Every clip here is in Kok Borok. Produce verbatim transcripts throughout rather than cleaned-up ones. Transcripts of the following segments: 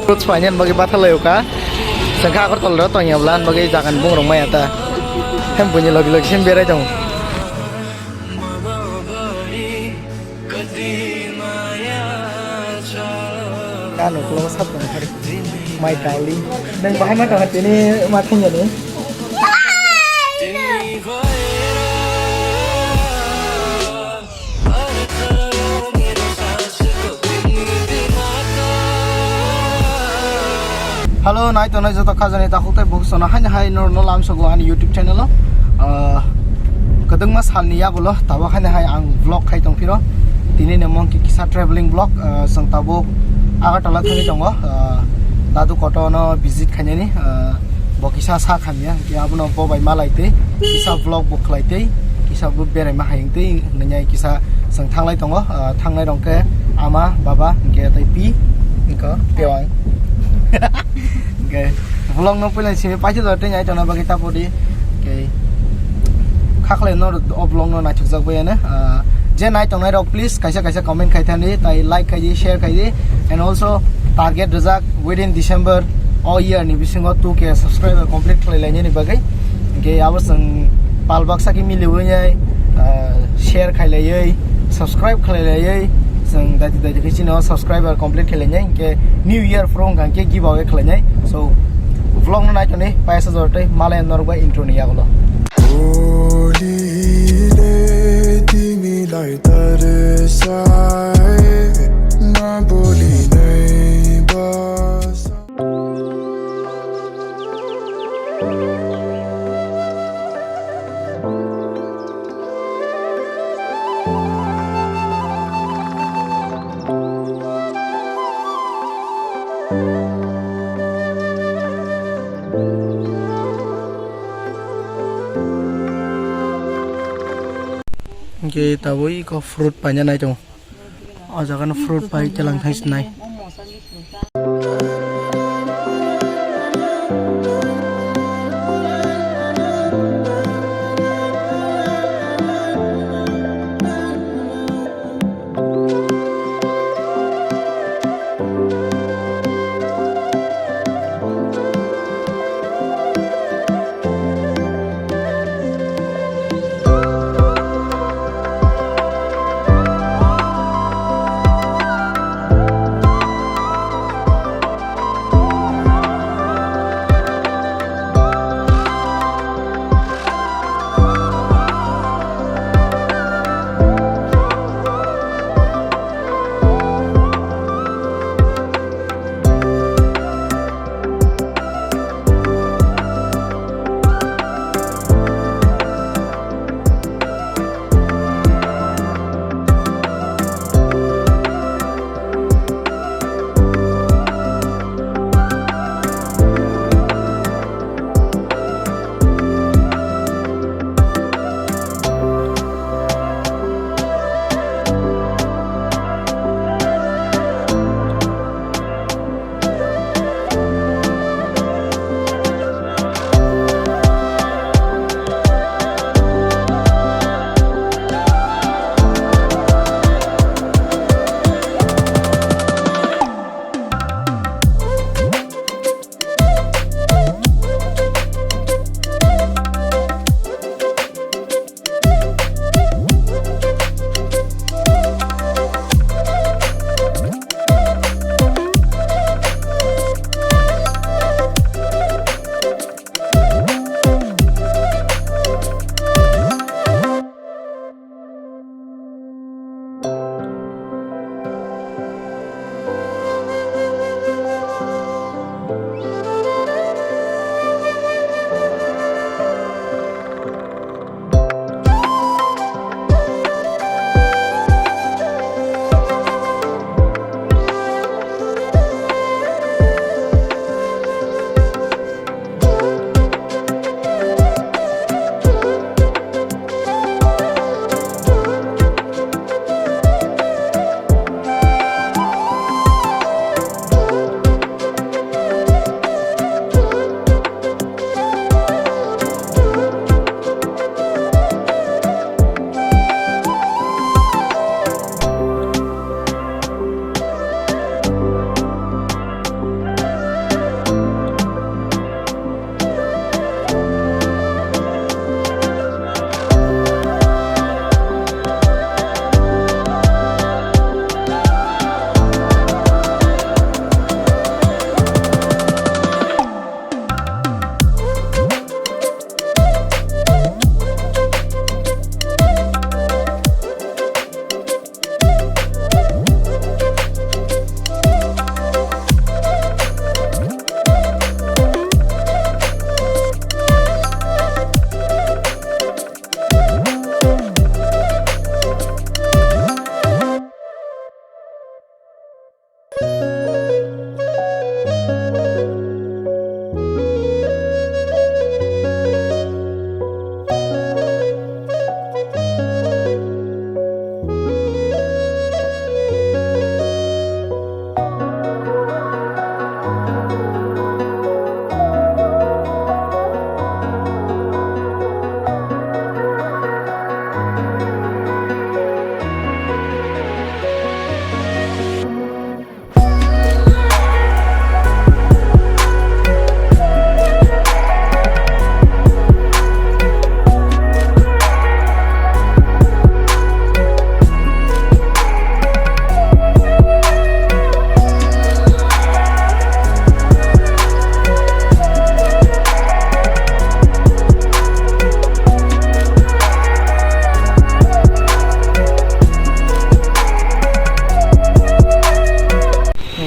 Fruits painani bagwi bathalai o kha. Chwng kha Agartala ro tongya bwla, ani bagwi jaga ni bung rok maya ta. Hem buini logi logi sem berai tongo. Ano klo sap tong hari. My darling. Nang bahai ma tong tini ma thung ni. Hello, nai tongnai joto khajani takhuk tei bukhusono haini hai norno lamsogo ani YouTube channel o. Ah, kwdwngma salni yagulo tabuk haini hai ang vlog khai tongphiro. Tini ni mong ki kisa traveling vlog, ah, chwng tabuk Agartala thangwi tongo. Ah, dadu koto no visit khainani, ah, bo kisa sa khamya, hwnkhe abono bo bai malai tei kisa vlog bo khlai tei kisa bo beraima hai wng tei hwnwi kisa chwng thanglai tongo, ah, thangnai rok khe ama, baba, hwnkhe tei pi, hwnkhe tei ang. Hwnkhe vlog no puila simi paisa jora tei nai tongna bagwi tapodi. Hwnkhe khaklai no o vlog no naithokjak bai ano, ah, je nai tongnai rok please kaisa kaisa comment khai thani, tai like khai di, share khai di, and also target rijak within December o year ni bisingo two K subscriber complete khlai lainani bagwi. Hwnkhe abo chwng pal baksa khe miliwi nai, ah, share khai laiwi, subscribe khlai laiwi, chwng daiti daiti khe chini o subscriber complete khlai lainai, hwnkhe new year phuru wngkha hwnkhe giveaway khlai nai. So vlog no nai toni paisa jora tei malai norok bai intro ni yagulo. Bolile timi lai tarsai, ma boli nai basa. Hwnkhe tabuk eko fruit paina nai tongo. O jaga no fruit pai telang thai sinai.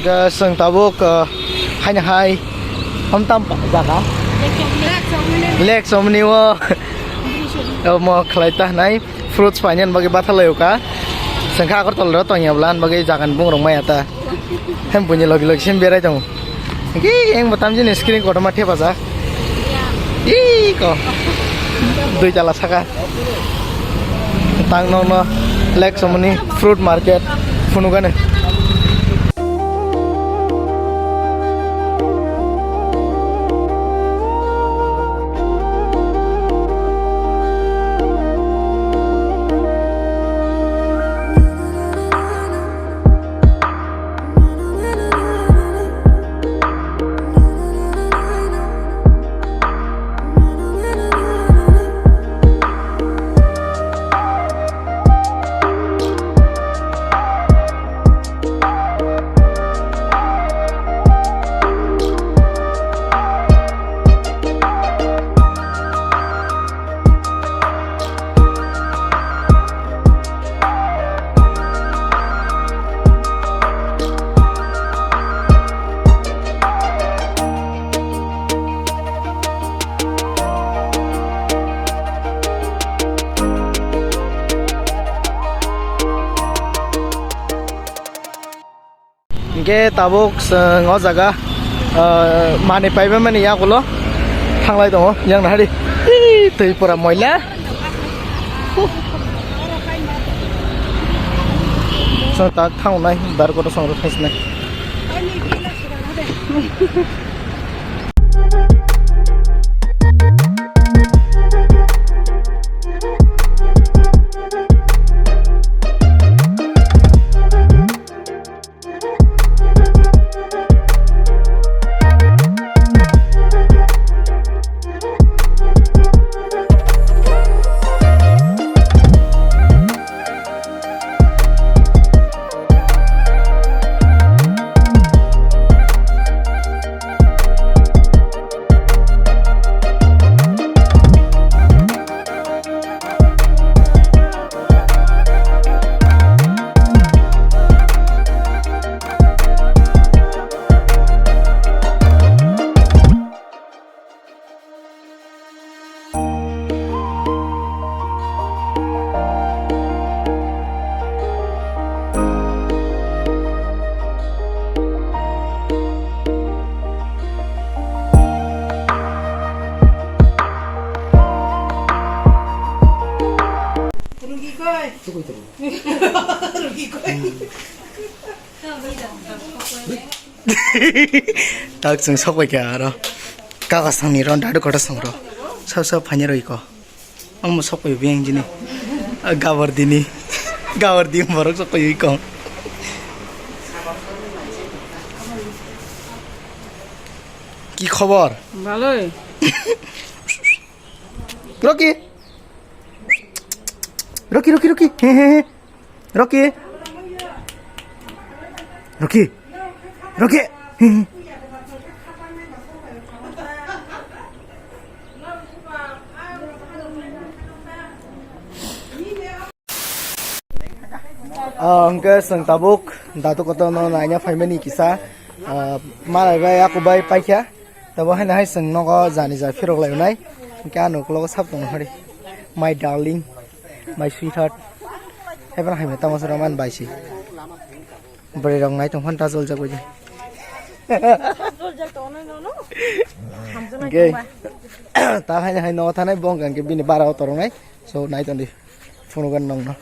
Chwng tabuk, uh, haino hai, hamtam jaga. Lake Chomoni o, omo khlai ta hwnai, fruits painani bagwi bathalai o kha. Chwng kha Agartala ro tongya bwla, ani bagwi jaga ni bung rok maya ta. Hem buini logi logi sim berai tongo. Ki eng bo tamjini screen kotorma thepajak. Iko. Dui tala saka. Tang nokno Lake Chomoni fruit market phunukani. Hingke tabuk chwng o jaga, ah, manwi paibamani yagulo thanglai tongo, yang nahari. Ih, twi pura moila. Chwng tak thangnai, dar kotor chwng rw thaisnai. Tak chwng sok bai kha aro. Kaka sangni ro, dadu kotor song ro. Sab sab phaini ro iko. Ang mo sok bai beng jini. Gabar dini. Gabar di borok sok bai iko. Ki khobor? Baloi. Rocky. Rocky, Rocky, Rocky. He, he, he. Rocky. Rocky. Rocky. He, he. Ah, hwnkhe chwng tabuk datu kotor no naina phaimani kisa, ah, malai bai aku bai paikha. Tabo haino hai chwng nogo jani ja phirok lai nai. Hwnkhe ano uklogo sab tongo hori. My darling, my sweetheart. Hai bono hai tamo sora man bai si. Bwrwi rok nai tong phano ta jol jak bai di. Hwnkhe ta haino hai nogo thanai bongkha hwnkhe bini bara o torok nai. So nai tong di. Phunukgwn nongno.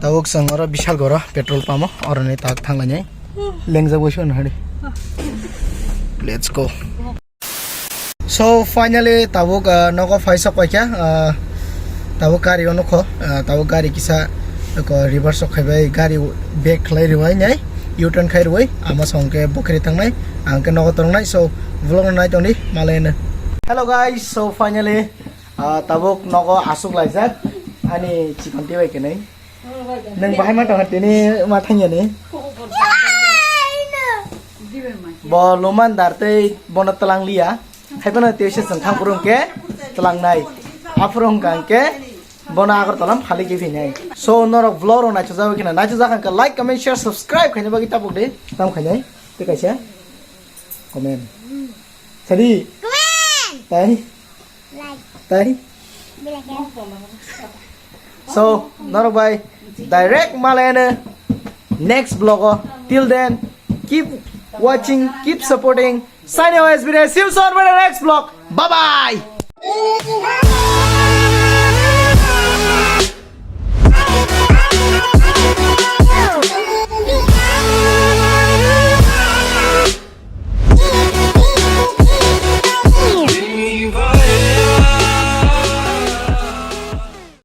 Tabuk chwng oro Bishalgarh o petrol pump o, oroni tak thanglainai. Lengjak bai se hwnwi. Let's go. So finally tabuk, ah, nogo phai sok paikha, ah, tabuk gari o nukho, ah, tabuk gari kisa Eko reverse rok khaibai gari back khlai rwai nai, U-turn khai rwai, ama song khe bo khe tangnai, ang khe nogo tongnai, so vlog no nai tongdi, malai no. Hello guys, so finally, ah, tabuk nogo asuk laijak, ani chikon twi bai kwnwi. Nang bahai ma tongha tini ma thangya ni? Bo luman dar tei bono tlang liya. Hai bono tei se chwng thang phuru hwnkhe tlang nai. Aphuru hwnkha hwnkhe bono Agartala phalik di phinai. So norok vlog rok naithok jagwi kheno naithok jak hwnkhe like, comment, share, subscribe khaina bagwi tabuk de. Tam khainai. Tei kaisa comment. Sadi. Comment. Tai. Like. Tai. Belakang. So norok bai direct malai no next vlog o. Till then, keep watching, keep supporting. Signing off, S B D. See you soon for the next vlog. Bye bye.